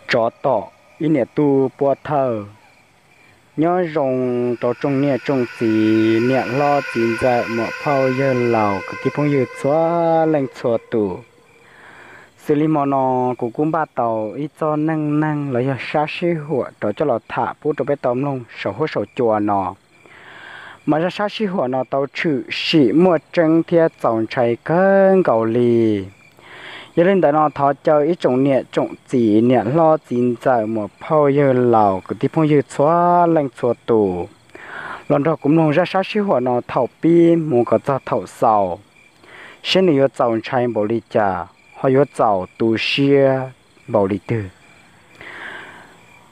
Tsov tom ib niam tub puab thawj. Nyob zoo rau tsoom niam tsoom txiv, niam hlob txiv ntxawm, muam phauj yawg laus, kwv tij phooj ywg txhua leej txhua tus. Xws li hmo no kuv kuj npaj tau ib txoj neej neeg los yog sab sib huam rov coj los tham pub rau peb tau mloog saum huab saum cua no. Mas zaj sab sib huam no tau tshwm sim muaj tseeb thiab txaus ntshai kawg nkaus li. Yog li ntawd no thov caw ib tsoom niam tsoom txiv, niam hlob txiv ntxawm, muam phauj yawg laus, kwv tij phooj ywg txhua leej txhua tus los nrog kuv mloog zaj sab sib huam no thaum pib mus kom txog thaum xaus, seb nws yuav txaus ntshai npaum li cas ho yuav txaus tu siab npaum li twg.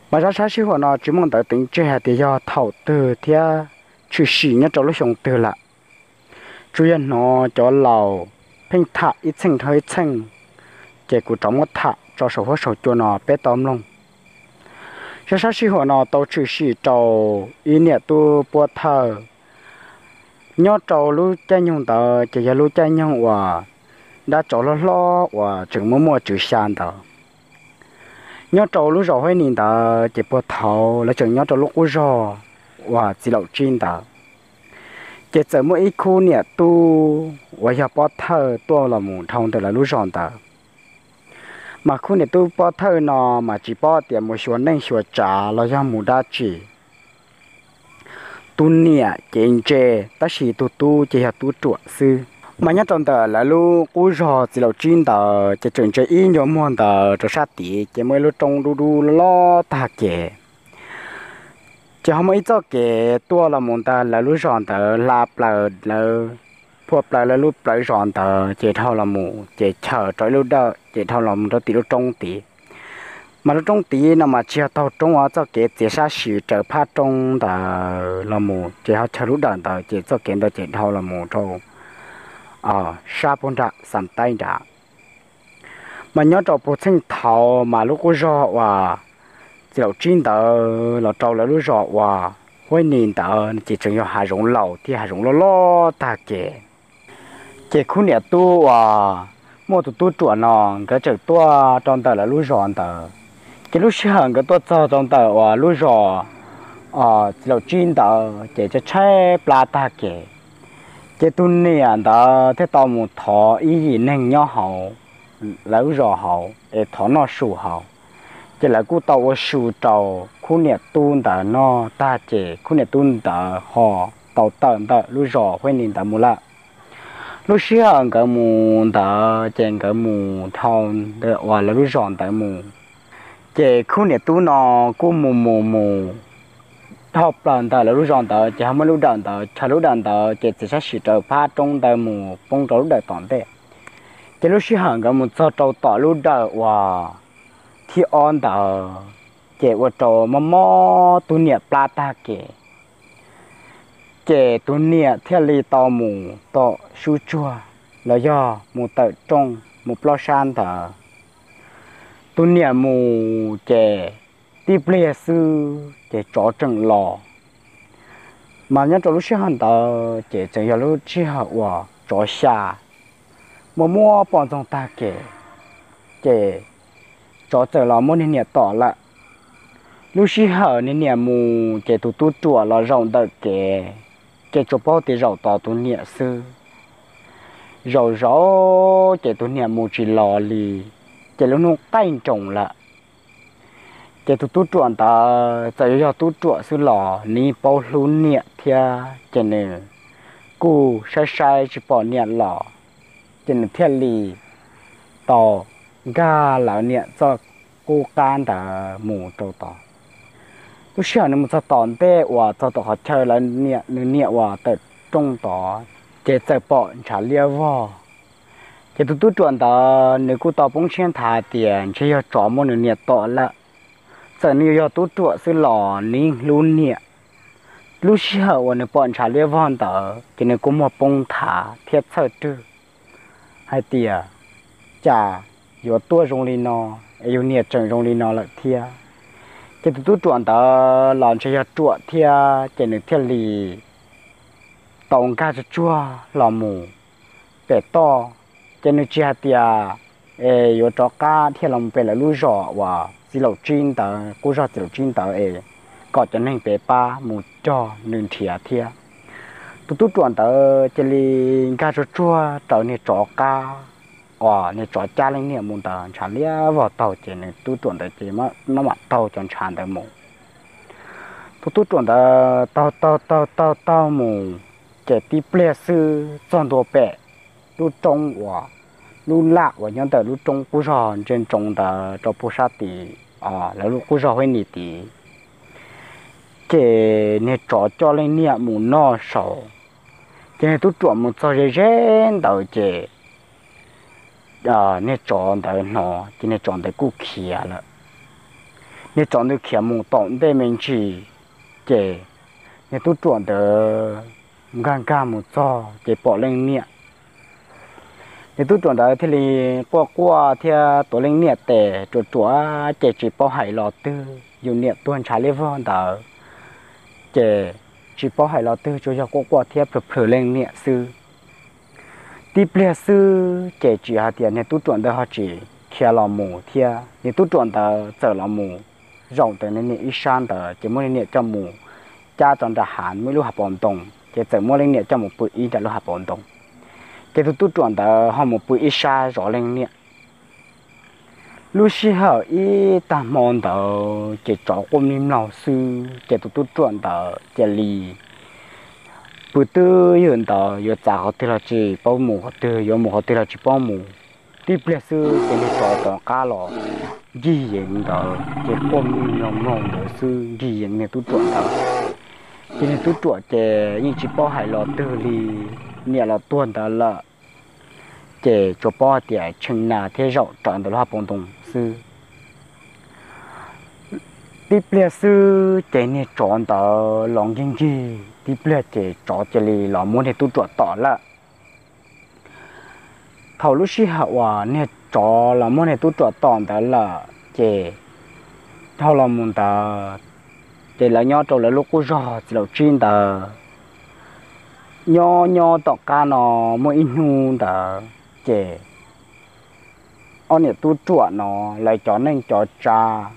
Mas zaj sab sib huam no tsis muaj ntawv teev tseg hais tias yog thaum twg thiab tshwm sim nyob rau lub xyoo twg lawm. Tsuas yog hnov cov laus pheej tham ib txheej dhau ib txheej, ces kuv rov muab tham tso saum huab saum cua no peb tau mloog. Zaj sab sib huam no tau tshwm sim rau ib niam tub puab thawj. Nyob rau lub caij nyoog ntawd ces yog lub caij nyoog uas dab tsov hlob hlob uas tseem muaj muaj tswv xya ntawd. Nyob rau lub zos Huab Nis ntawd ces puag thaud lawv tseem nyob rau lub qub zog uas txiv laum tsib ntawd. Ces txawm muaj ib khub niam tub uas yog pob thawj tuaj los mus dhau ntawm lawv lub zos ntawd. Mas khub niam tub pob thawj no mas tsis paub tias mus xyuas neej xyuas tsav los yog mus dab tsi. Tus niam ces ntse, tab sis tus tub ces yog tub ruam xwb. Mas nyob rau ntawm lawv lub qub zog txiv laum tsib ntawd ces tseem ntsia ib ncua muag ntawd rau sab tid ces muaj ib lub roob dub dub loj tag kev. Ces ho muaj ib txoj kev tuaj los mus ntawm lawv lub zos ntawd hla plaws lawv, phua plaws lawv lub plawv zos ntawd ces dhau los mus ces chaws rau ib lub dawm ces dhau los mus rau tim lub roob tid. Mas lub roob tid no mas tsis yog taug roob, txoj kev txiav sab sim raws phab roob ntawd los mus ces ho chaws lub dawm ntawd ces txoj kev ntawd ces dhau los mus rau sab puag nram Xam Taib nrad. Mas nyob rau puag txheej thaud mas lub qub zog uas txiv laum tsib ntawd los rau lawv lub zos uas Huab Nis ntawd ces tseem yog hav zoov laus thiab hav zoov loj loj tag kev. Ces khub niam tub uas muaj tus tub ruam no nkawd tseem tuaj rau ntawm lawv lub zos ntawd. Ces lub sij hawm nkawd tuaj txog rau ntawm uas lub zos txiv laum tsib ntawd ces tshaib tshaib plab tag kev. Ces tus niam ntawd thiaj tau mus thov ib yim neeg nyob hauv lawv lub zos hauv es thov noj su hauv. Ces lawv kuj tau ua su rau khub niam tub ntawd noj tag ces khub niam tub ntawd ho tau tawm ntawm lub zos Huab Nis ntawd mus lawm. Lub sij hawm nkawd mus ntawd ces nkawd mus dhau ntawm uas lawv lub zos ntawd mus. Ces khub niam tub no kuj mus mus mus dhau plaws ntawm lawv lub zos ntawd ces ho muaj lub dawm ntawd, chaws lub dawm ntawd ces txiav sab sim raws phab roob ntawd mus poob rau lub dawm tom ntej. Ces lub sij hawm nkawd mus txog rau tom lub dawm uas thib ob ntawd ces ua rau mob mob tus niam plab tag kev. Ces tus niam thiaj li tau mus tom sub tsuag los yog mus tawm rooj mus plob sab ntawd. Tus niam mus ces tib pliag xwb ces tsov tseem los. Mas nyob rau lub sij hawm ntawd ces tseem yog lub sij hawm uas tsov xya, muaj muaj poj ntxoog tag kev, ces tsov txawm los muab niag niam tom lawm. Lub sij hawm niag niam mus ces tus tub ruam los zaum ntawm kev, ces tsuas paub tias zaum tos tus niam xwb. Zaum zaum ces tus niam mus tsis los li, ces lub hnub qaij nroos lawm. Ces tus tub ruam ntawd txawm yuav yog tub ruam xwb los nws paub hlub niam thiab ces nws kuj saib saib tsis pom niam los, ces nws thiaj li tau nkag lawv niam txoj qub qab ntawd mus rau tod. Lub sij hawm nws mus txog tom ntej uas txog tom qhov chaw lawv niam, nws niam uas tawm rooj tod, ces txawm pom ntshav liab vog. Ces tus tub ruam ntawd nws kuj tau poob siab nthav tias ntshe yog tsov muab nws niam tom lawm. Txawm nws yuav yog tub ruam xwb los nws yeej hlub niam. Lub sij hawm uas nws pom ntshav liab vog ntawd ces nws kuj muag poob nthav thiab txhawj rwg hais tias cas yuav tuaj zoo li no, es yus niam tseem zoo li no lawm thiab. Ces tus tub ruam ntawd los ntshe yog ruam thiab ces nws thiaj li tau nkag tsuag tsuag los mus pem toj. Ces nws tsis hais tias es yuav rov qab thiaj los pem lawv lub zos uas txiv laum tsib ntawd, qub zog txiv laum tsib ntawd es kom cov neeg pem pab mus cog nws nrhiav thiab. Tus tub ruam ntawd cia li nkag tsuag tsuag raws niag tsov qab, uas niag tsov cab leej niam mus ntawd ntshav liab vog taug ces nws tub ruam ntawd ces maj mam taug cov ntshav ntawd mus. Tus tub ruam ntawd taug taug taug taug taug mus, ces tib pliag xwb txog ntua pem lub roob uas, lub laj uas nyob ntawm lub roob qub zog ntsia ntsoov ntawd rau puag sab tid, lawv lub qub zog Huab Nis tid. Ces niag tsov coj leej niam mus noj saud, ces niag tub ruam mus txog ze ze ntawd ces niag tsov ntawd hnov ces niag tsov ntawd kuj khiav lawm. Niag tsov ntawd khiav mus tom ntej me ntsis, ces niag tub ruam ntawd nkag nkag mus txog ces pom leej niam. Niag tub ruam ntawd thiaj li quaj quaj thiab tuav leej niam tes ruam ruam ces tsis paub hais lo twg, yus niam tuag ntshav liab vog ntawd, ces tsis paub hais lo twg, tsuas yog quaj quaj thiab plhws plhws leej niam xwb. Tib pliag xwb ces tsis hais tias niag tub ruam ntawd ho tsis khiav los mus thiab, niag tub ruam ntawd txawm los mus zaum ntawm niag niam ib sab ntawd ces muab niag niam coj mus cab rau nram hav muaj ib lub hav paus ntoo, ces txawm muab leej niam coj mus pw ib nram lub hav paus ntoo. Ces tus tub ruam ntawd ho mus pw ib sab zov leej niam. Lub sij hawm ib tag hmo ntawd ces tsov quaj mlig mlaug xwb, ces tus tub ruam ntawd cia li pw twb ywm ntawd, yuav txav qhov twg los tsis paub, mus qhov twg yuav mus qhov twg los tsis paub mus. Tib pliag xwb ces niag tsov tom qab los ncig yees ntawd ces quaj mlig mloog mloog ntawd xwb, ncig yees niag tub ruam ntawd. Ces niag tub ruam ces yeej tsis paub hais lo twg li, niam los tuag ntawd lawm, ces tsuas paub hais tias tshee nas thiab zaum rawv ntawm lub hav paus ntoo xwb. Tib pliag xwb ces niag tsov ntawd los ncig ncig, tib pliag ces tsov cia li los muab niag tub ruam tom lawm. Thaum lub sij hawm uas niag tsov los muab niag tub ruam tom ntawd lawm ces dhau los mus ntawd, ces lawv nyob rau lawv lub qub zog txiv laum tsib ntawd. Nyob nyob tom qab no muaj ib hnub ntawd ces ob niam tub ruam no lawv cov neej cov tsav,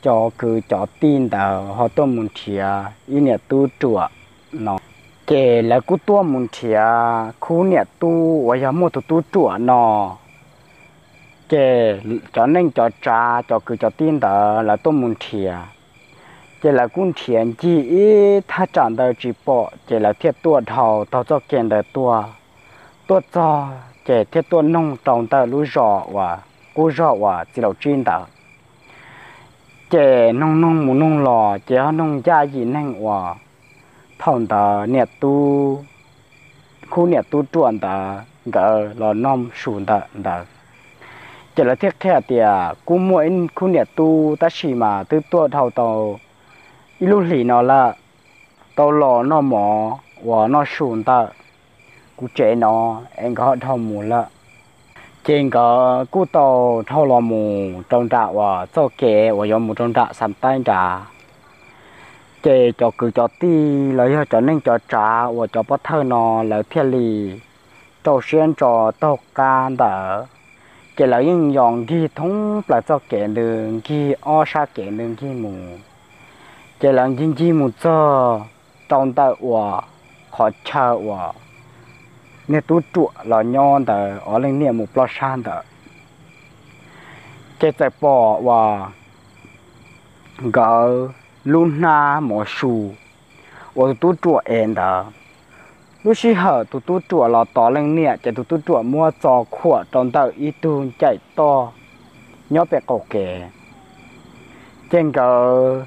cov kwv cov tij ntawd ho tuaj mus nrhiav ib niam tub ruam no. Ces lawv kuj tuaj mus nrhiav khub niam tub uas yog muaj tus tub ruam no. Ces cov neej cov tsav cov kwv cov tij ntawd lawv tuaj mus nrhiav, ces lawv kuj nrhiav ncig ib thaj tsam ntawd tsis pom, ces lawv thiaj tuaj dhau taug txoj kev ntawd tuaj. Tuaj txog ces thiaj tuaj noog rau ntawm lub zos uas qub zog uas txiv laum tsib ntawd. Ces noog noog mus noog los ces ho noog ncaj yim neeg uas thaum ntawd niam tub, khub niam tub ruam ntawd nkawd los noj su ntawm ntawd. Ces lawv thiaj qhia tias kuj muaj ib khub niam tub tab sis mas twb tuaj dhau tau ib lub hlis no lawm, tau los noj mov uas noj su ntawm kuv tsev no es nkawd ho dhau mus lawm. Ces nkawd kuj tau dhau los mus rau nram uas txoj kev uas yuav mus rau nram Xas Taib nrad. Ces cov kwv cov tij los yog cov neej cov tsav uas cov pov thawj no lawv thiaj li rau siab ntso taug qab ntawd. Ces lawv yeej yos nkig thoob plaws txoj kev ntws nkig ob sab kev ntws nkig mus. Ces lawv ncig ncig mus txog rau ntawm uas qhov chaw uas niag tub ruam los nyob ntawd ob leeg niam mus ploj sab ntawd. Ces txawm pom uas nkawd lub hnab mov su uas tus tub ruam ev ntawd. Lub sij hawm tus tub ruam los tos leej niam ces tus tub ruam muab txo khuam rau ntawm ib tug ncaim toj nyob pem qaum kev. Ces nkawd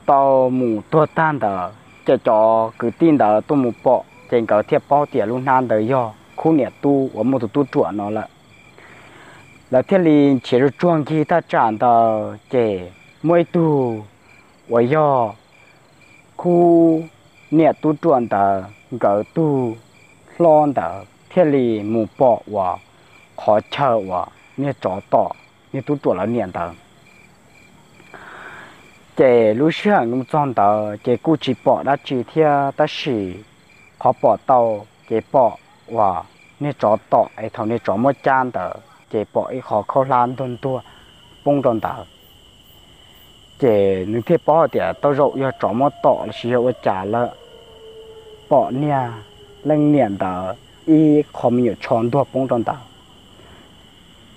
tau mus tuag tag ntawd ces cov kwv tij ntawd tuaj mus pom ces nkawd thiaj paub tias lub hnab ntawd yog khub niam tub uas muaj tus tub ruam no lawm. Lawv thiaj li nrhiav tsuag tsuag nkig thaj tsam ntawd ces muaj ib tug uas yog khub niam tub ruam ntawd nkawd tug hlob ntawd thiaj li mus pom uas qhov chaw uas niag tsov tom niag tub ruam lawv niam ntawd. Ces lub sij hawm mus txog ntawd ces kuj tsis pom dab tsi thiab tab sis qhov pom tau ces pom uas niag tsov tom es thaum niag tsov muab cab ntawd ces pom ib qho khaub hlab ntuag ntuag poob rau ntawd. Ces nws thiaj paub hais tias tej zaum yog tsov muab tom los sis yog ua cas lawm, pom niag leej niam ntawd ib qho me nyuam tsho ntuag poob rau ntawd.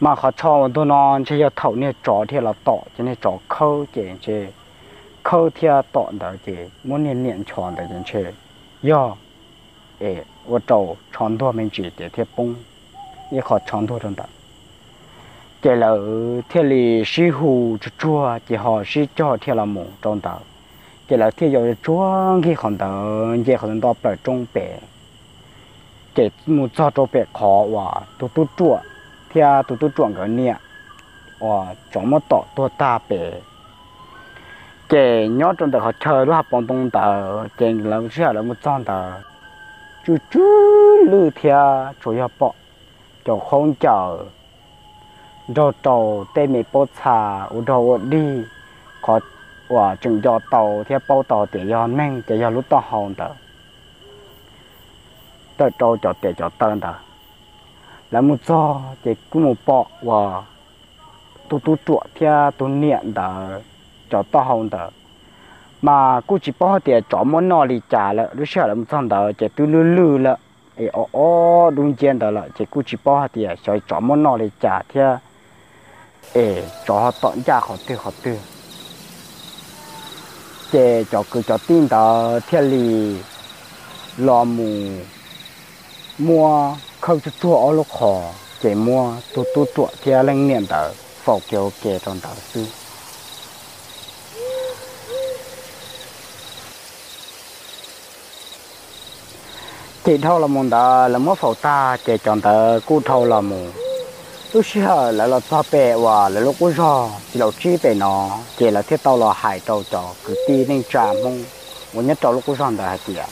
Mas qhov tsho uas ntuag no ntshe yog thaum niag tsov thiaj los tom ces niag tsov khawb ces ntshe khawb thiab tom ntawd ces muab niag niam nchos ntawd ces ntshe yog es ua rau tsho ntuag me ntsis ces thiaj poob ib qho tsho ntuag rau ntawd. Ces lawv thiaj li sib hu tsuag tsuag ces ho sib cog thiaj los mus rau ntawd. Ces lawv thiaj yuav tsuag nkig qhov ntawd nce qhov ntawd nto plaws roob pem, ces mus txog rau pem qhov uas tus tub ruam thiab tus tub ruam nkawd niam uas tsov muab tom tuag tag pem. Ces nyob rau ntawm qhov chaw lub hav paus ntoo ntawd ces lawv sij hawm lawv mus txog ntawd tsw tsw lwj thiab tsuas yog pom cov khaub ncaws nrog rau tej me pob txha ua dog ua dig, qhov uas tseem nco tau thiab paub tau tias yog neeg ces yog lub taub hau ntawd tawm rau cov tes cov taw ntawd. Lawv mus txog ces kuj mus pom uas tus tub ruam thiab tus niam ntawd cov taub hau ntawd, mas kuj tsis paub hais tias tsov muab noj li cas lawm. Lub sij hawm lawv mus txog ntawd ces twb lwj lwj lawm es ob ob dub nciab ntawd lawm ces kuj tsis paub hais tias xyov tsov muab noj li cas thiab es tsov ho tom ncaj qhov twg qhov twg. Ces cov kwv cov tij ntawd thiaj li los mus muab khawb tsuag tsuag ob lub qhov ces muab tus tub ruam thiab leej niam ntawd faus kiag ua ke rau ntawd xwb. Ces dhau los mus ntawd lawv muab faus tag ces cov ntawd kuj dhau los mus. Lub sij hawm lawv los txog pem uas lawv lub qub zog txiv laus tsib pem no, ces lawv thiaj tau los hais rau cov kwv tij neej tsa Hmoob uas nyob rau lub qub zog ntawd hais tias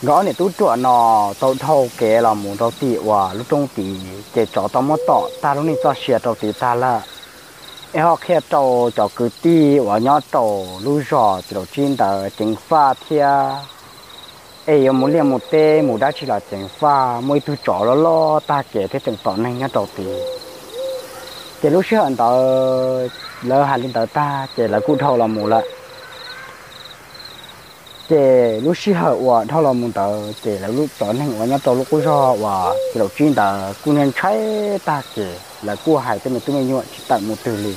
nkawd ob niam tub ruam no tau dhau kev los mus rau tim uas lub roob tid ces tsov tau muab tom tag lub neej txoj sia rau tid tag lawm. Es ho qhia rau cov kwv tij uas nyob rau lub zos txiv laus tsib ntawd ceev faj thiab es yuav mus liaj mus teb mus dab tsi los ceev faj, muaj ib tug tsov loj loj tag kev thiab tseem tom neeg nyob rau tid. Ces lub sij hawm ntawd lawv hais li ntawd tag ces lawv kuj dhau los mus lawm. Ces lub sij hawm uas dhau los mus ntawd ces lawv lub cov neeg uas nyob rau lub qub zog uas txiv laus tsib ntawd kuj ntshai tag kev, lawv kuj hais tej me tub me nyuam tsis tawm mus twg li.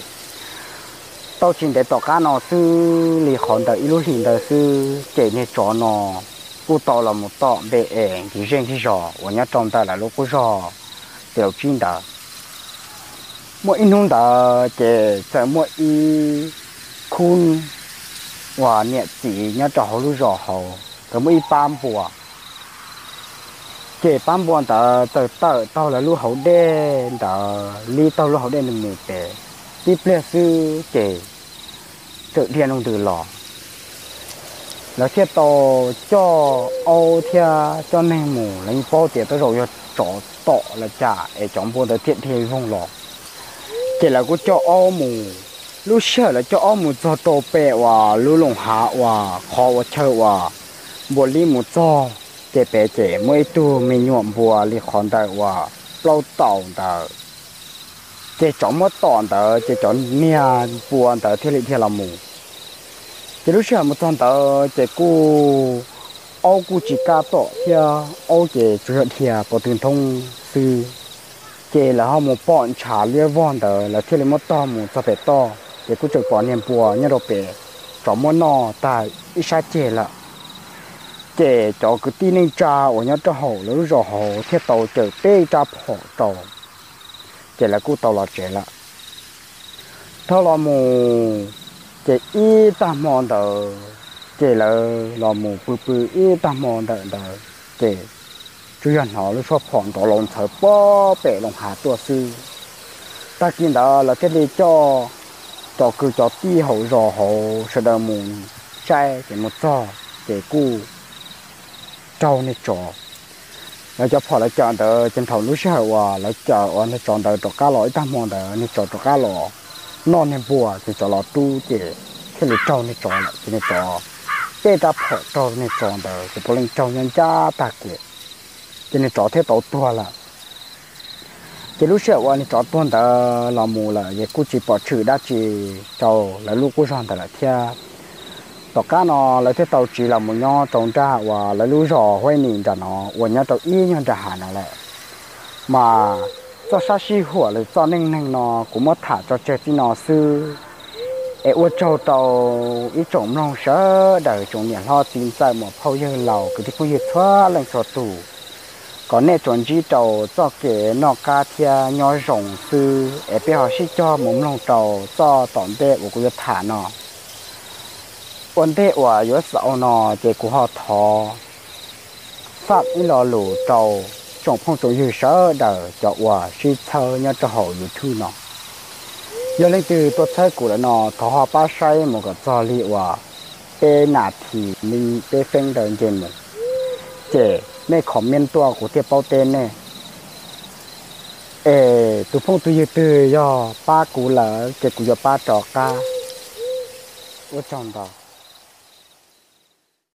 Tau tsis ntev tom qab no xwb li qhov ntawm ib lub hlis ntawd xwb ces niag tsov no kuj tau los mus tom npe es nkis zej nkig zos uas nyob rau ntawm lawv lub qub zog txiv laus tsib ntawd. Muaj ib hnub ntawd ces txawm muaj ib khub uas niam txiv nyob rau hauv lub zos hauv, nkawd muaj ib pab npua. Ces pab npua ntawd txawm tawm taug lawv lub hauv dej ntawd, li taug lub hauv dej ntawd mus pem, tib pliag xwb ces txawm dhia nroo ntws los. Lawv thiaj tau coj aub thiab coj neeg mus, lawv yeej paub tias tej zaum yog tsov tom los cas es cov npua ntawd thiaj dhia voog los. Ces lawv kuj coj aub mus. Lub sij hawm lawv coj aub mus txog rau pem uas lub looj hav uas qhov uas chaw uas npua li mus txog, ces pem ces muaj ib tug me nyuam npua li qhov ntawm uas plaub taus ntawd. Ces tsov muab tom ntawd ces cov niag npua ntawd thiaj li dhia los mus. Ces lub sij hawm mus txog ntawd ces kuj, aub kuj tsis kam tom thiab, aub ces tsuas yog dhia pov tw nthoob xwb. Ces lawv ho mus pom ntshav liab vog ntawd lawv thiaj li muab tog mus txog pem toj ces kuj tseem pom niag npua nyob rau pem, tsov muab noj tag ib sab ceg lawm. Ces cov kwv tij neej tsa uas nyob rau hauv lawv lub zos hauv thiaj tau cawm peb rab phom rau, ces lawv kuj tau los tsev lawm. Dhau los mus ces ib tag hmo ntawd, ces lawv los mus pw pw ib tag hmo ntawm ntawd, ces tsuas yog hnov lub suab phom nrov laus ntxhawv pem looj hav tuaj xwb. Tag kis ntawd lawv thiaj li coj cov kwv cov tij hauv zos hauv sawv daws mus saib ces mus txog ces kuj raug niag tsov. Lawv cov phom lawv cawm ntawd ces thaum lub sij hawm uas lawv cawm uas niag tsov ntawd rov qab los ib tag hmo ntawd niag tsov rov qab los noj niag npua ces tsov los rub ces thiaj li raug niag tsov lawm ces niag tsov, peb rab phom raug niag tsov ntawd ces puav leej raug nyob ncaj tag kev, ces niag tsov thiaj tau tuag lawm. Ces lub sij hawm uas niag tsov tuag ntawd los mus lawm ces kuj tsis pom tshwm dab tsi rau lawv lub qub zog ntawd lawm thiab. Tom qab no lawv thiaj tau tsiv los mus nyob rau nram uas lawv lub zos Huaib Nis nram no uas nyob rau ib nyuag nram hav no lawm. Mas txoj sab sij huam los txoj neej neeg no kuv muab tham tso tseg txij no xwb, es ua tsaug rau ib tsoom mloog sawv daws, tsoom niam hlob txiv ntxawm, muam phauj yawg laus, kwv tij phooj ywg txhua leej txhua tus, kom nej tsuas ntsib rau txoj kev noj qab thiab nyob zoo xwb, es peb ho sib cog mus mloog rau txoj tom ntej uas kuv yuav tham no. Ua ntej uas yuav xaus no ces kuv ho thov faj ib lo lus rau tsoom phooj tsoom ywg sawv daws cov uas sib txhawb nyob rau hauv YouTube no. Yog leej twg tuaj txhawb kuv lawm no thov ho pab saib mus kom txog li uas peb nas this li peb feeb ntawd nce mus, ces nej comment tuaj kuv thiaj paub teb nej. Es tus phooj tus ywg twg yog pab kuv lawm ces kuv yuav pab rov qab. Ua tsaug ntau.